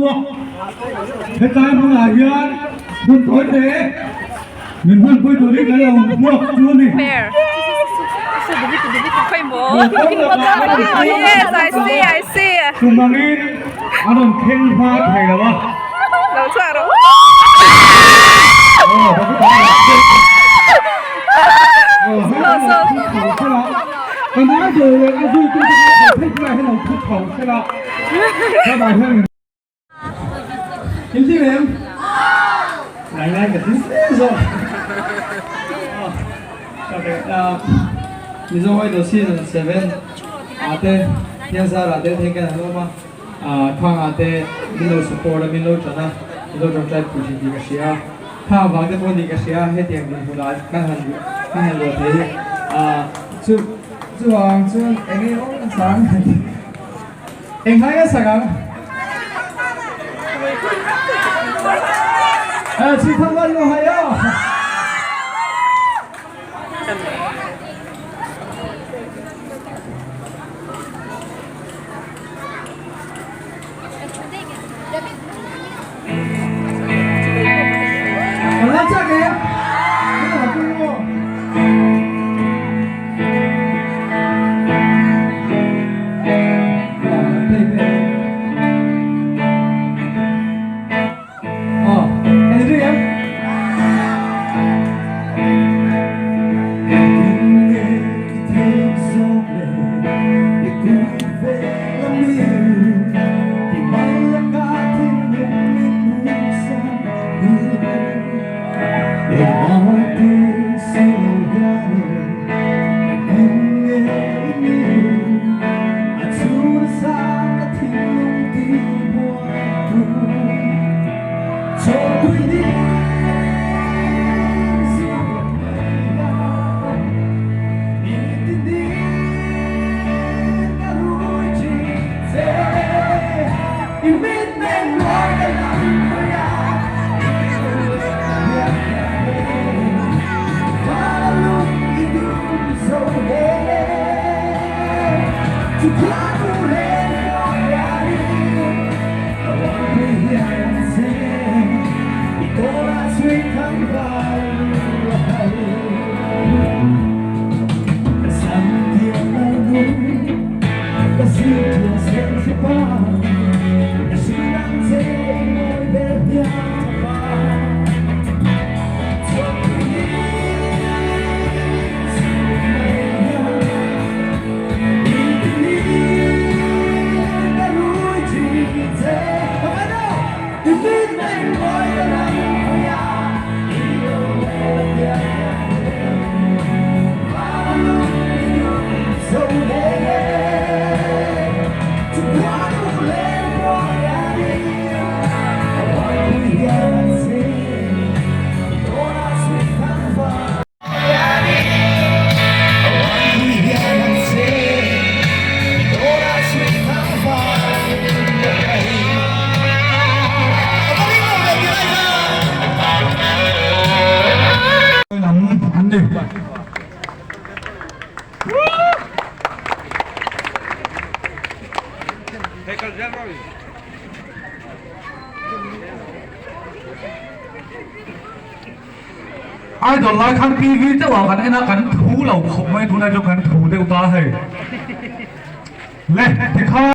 hmuak. Hetlai hmunah hian hun tawi te min hmanpui turin kan lo hmuak chu a ni. Tum angin an rawn thleng hma thei lo a. Kan idol leh a zuitu te kha phei phei hian lo thu chho sela tlangah hian In ti em? Ngai ngai ka ti hle zawk. Mizo Idol Season 7 ah te hian Zara te theng kan han awm a, Khanga te min lo support a, min lo tan a, min lo tawngtai pui thin tih ka hria a, Khang vang te pawh nih ka hria a, hetiang dinhmunah kan han kan han luah thei hi. Chu chuvang chuan eng nge awm ka sang? Enghlai ka sak ang? Chhithang va lu hai aw. Idol lai khan TV deuh ah kan en a kan thu lo khawp mai tunah chuan kan thu deuh ta hei le tikhan.